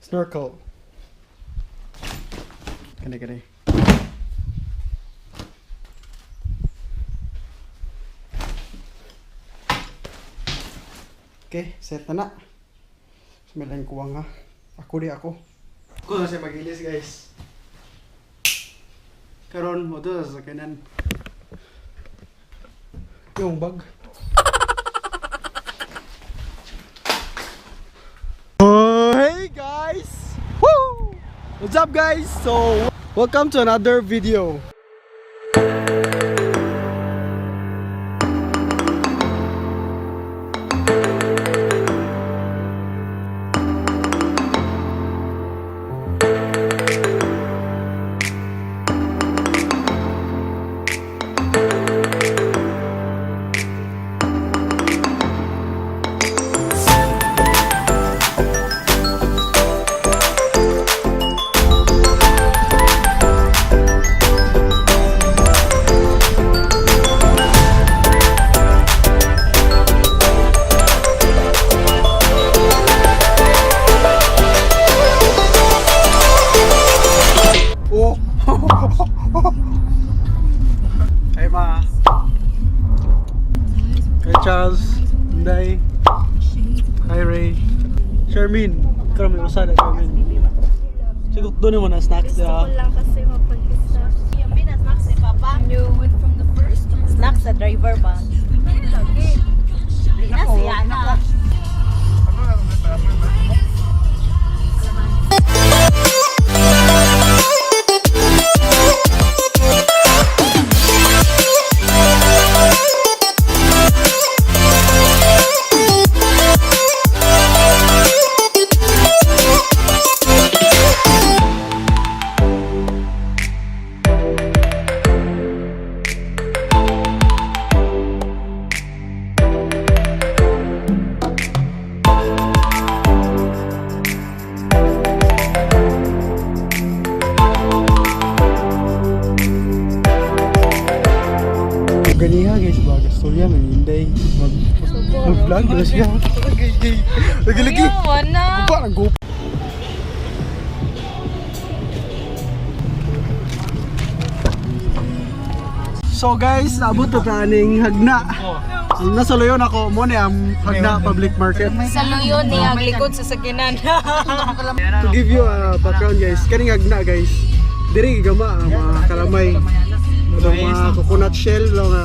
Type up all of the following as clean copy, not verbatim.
Snorkel. Kani kani. Okay, set na na. Smilang kuwang ha. Ako di ako. Ako na siya magilis, guys. Karon mo to sa sakyanan. Yung bag. Oh, hey guys! Woo! What's up, guys? So, welcome to another video. Oh! Hey ma. Hey Charles. Inday. Hi Ray. Charmin. Karon may usa na Charmin. Sigot doon mo na snacks Gusto ko ya. lang kasi mapag-isa. Yung snacks ni Papa. Snacks sa driver ba? Di na siya na. Ganiha guys ba gastorya man Inday. Mag mag-vlog na siya. Lagi lagi. na. Gupa ng gupa. So guys, naabot na ta aning hagna. Ang nasa luyon ako, mo ni ang Hagna Public Market. Sa luyon ni ang likod sa sakinan. To give you a background guys, kaning hagna guys. Diri gigama ang mga kalamay. Ang mga coconut shell, mga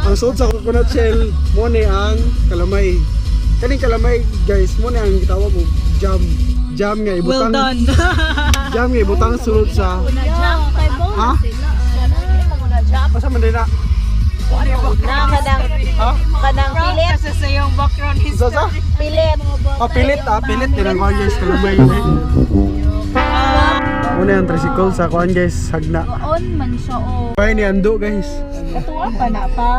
ang suod sa coconut shell, mo ni ang kalamay. Kaning kalamay guys, mo ni ang gitawag og jam. Jam nga ibutang. Well done. Jam nga ibutang sulod sa Jam kay bonus Ha? sila. Asa man din na? Na kanang Ha? kanang pilit, Kasi sa iyong background Sa sa? pilit. Ah, pilit ah, pilit din ang kuwan guys, kalamay. Muna ang tricycle sa kuwan guys, hagna. On man siya o. Kaya ni Ando guys. Katuwa pa na pa.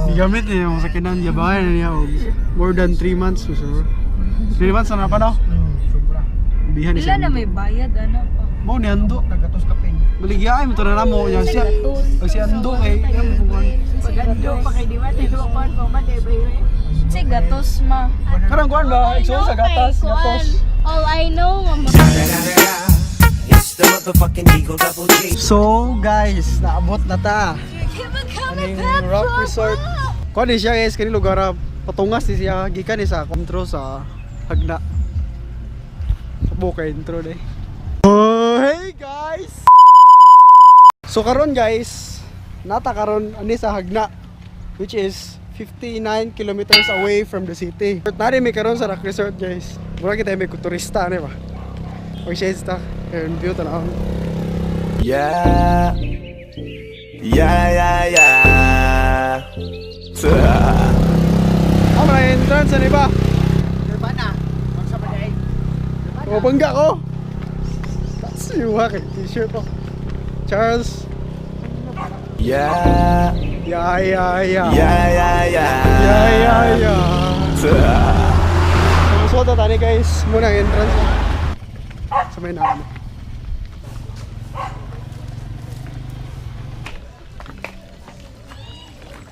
Gigamit niya yung sakinan, yabahan na niya og more than 3 months so sir. 3 months na pa no? Sobra. Bihan ni Pila siya. na may bayad ano pa. Mo ni Ando. Nagatos ka pin. Baligyaay mo to na mo yan siya. Pag si Ando kay yan mo kuwan. Pagando pa kay di ba tinukan pa man eh baby. Si gatos ma. Karang kuwan ba? Igsuon sa gatas, gatos. All I know, mama. It's the motherfucking Eagle Double G. So guys, naabot na ta. Aning Rock Resort. Kuan ni siya guys, kani lugar ah, patungas ni siya gikan ni sa intro sa Hagna. Sabo kay intro day. Oh, hey guys. So karon guys, nata karon ani sa Hagna which is 59 kilometers away from the city. But nari may karon sa Rock Resort guys. Mura kita may turista ani ba. Og siya ta, and view tan-awon. Yeah. Yeah. Ah, mga entrance ano ba? Nirvana. Magsa ba day? O, bangga ko. Siwa kay t-shirt ko. Charles. Yeah. Yeah. Yeah. Yeah. So, so tani guys, muna ang entrance. Sa may naano.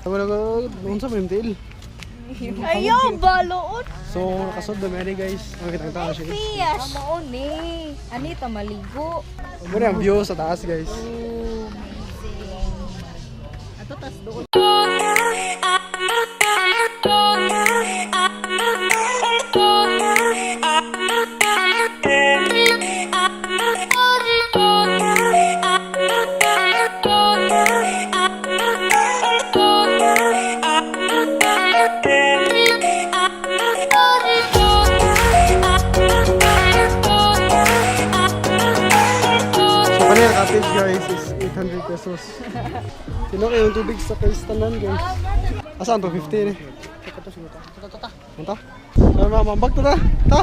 Wala ko, unsa may tiil. Ayaw, baloon. So, nakasod na many guys. Ang kitang tao siya. Fish. Mao ni. Anita maligo. Muna ang view sa taas guys. Ato tas doon. So, kanina cottage guys is 800 pesos. Sino kayo yung tubig sa tanan guys? Asan to? 50 eh. Punta? So, mama, bag to ta. Ta!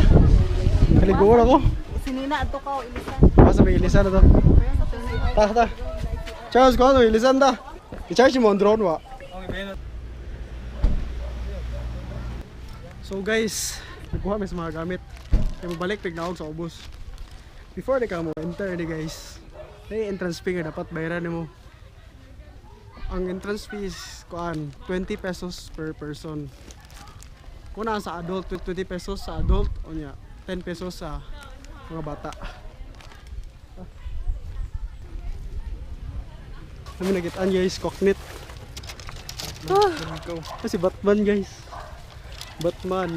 Kaliguan ako. Sinina ato ka o ilisan. Basta may ilisan na to. Ta, ta. Charles, kuha to, ilisan ta. I-charge mo ang drone wa. So guys, nagkuha mi sa mga gamit. Kaya mabalik tignaog sa ubos. Before di ka mo enter ni guys. May entrance fee nga dapat bayaran nimo. Ang entrance fee is kuan 20 pesos per person. Kung naa sa adult 20 pesos sa adult o nya 10 pesos sa mga bata. Kami nakitaan guys, cocknit. Ah, kasi Batman guys. Batman.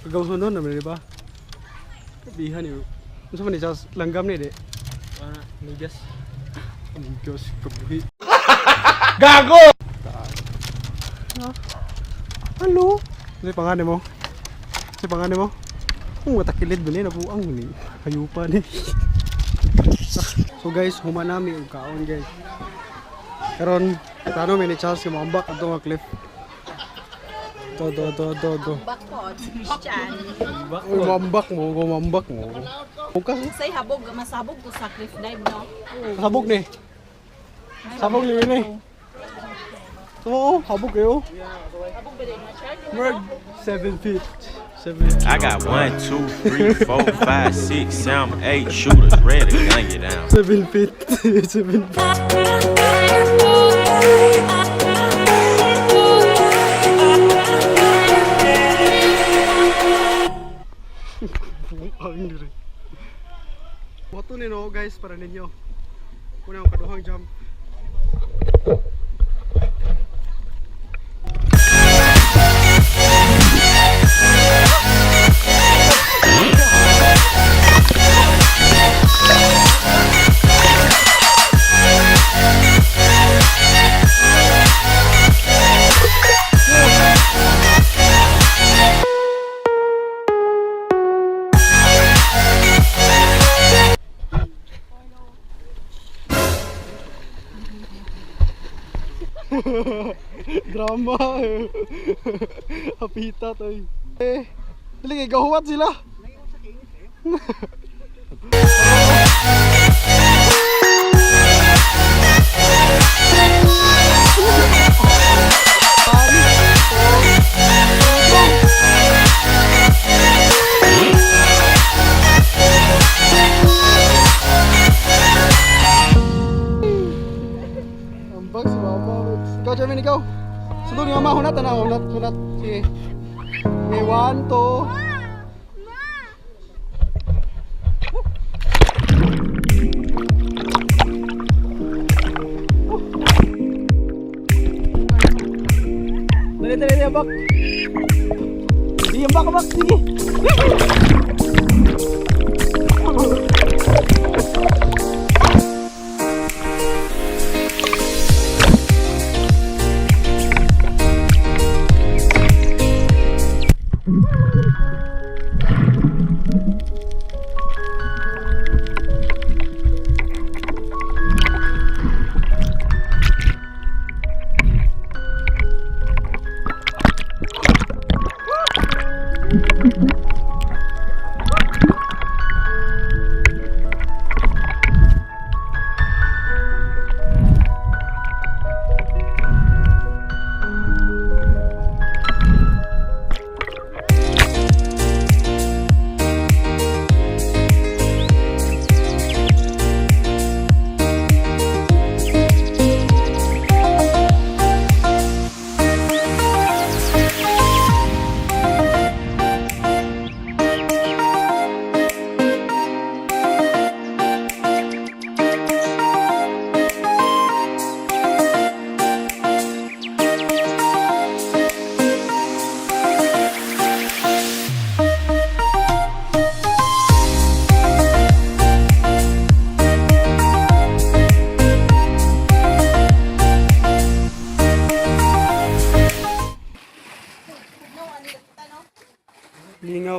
Kagaw nun naman, di ba? Kabihan yun. Ano man ni Charles? Langgam ni, di? Ah, migas. Ang Diyos, kabuhi. Gago! Ah. Hello? Ano yung pangalan mo? Ano yung pangalan mo? Kung matakilid ba ni, nabuang ni. Hayupa ni. So guys, humanami og kaon guys. Karon, tanong mi ni Charles kung maambak adto nga cliff. Do do do do do. Bakod, Christian. Uy, mambak mo, gumambak mo. Bukas eh. Say habog, masabog ko sa cliff dive no. Sabog ni. Sabog ni ni. Oo, habog kayo. Murag 7 feet. 7 feet. I got 1, 2, 3, 4, 5, 6, 7, 8 shooters ready to gun you down. 7 feet. 7 feet. Ang dire. Wato ni no guys para ninyo. Una ang kaduhang jump. Drama eh. Hapita to eh. Eh, dali kay gahuwat sila. Ambag si mama. Ikaw, Jermaine, ikaw. Sunod ni mama, hunat na, hunat, hunat. Sige. Okay, 1, 2. Dali, dali, dali, ambak. Sige, ambak, ambak, sige.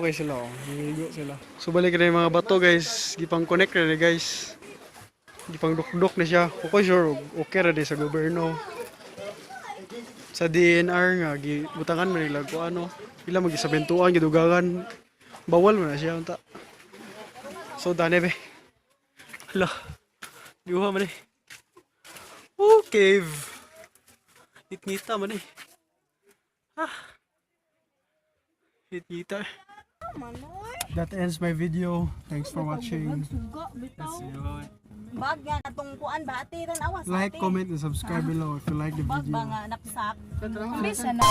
kay sila oh. Naligo sila. So balik na yung mga bato, guys. Gipang connect na ni, guys. Gipang dukdok na siya. Ako sure okay ra di sa gobyerno. Sa DENR nga gibutangan man nila ko ano. Ila magisabentuan gidugangan. Bawal man na siya unta. So dane be. Hala. Diuha man eh. Oh, cave. Ngit-ngita man eh. Ah. Ngit-ngita. That ends my video. Thanks for watching. Bag nga katong kuan ba ate tan awas Like, ate. comment, and subscribe below if you like the Bag ba video. nga knapsack. Bisa na.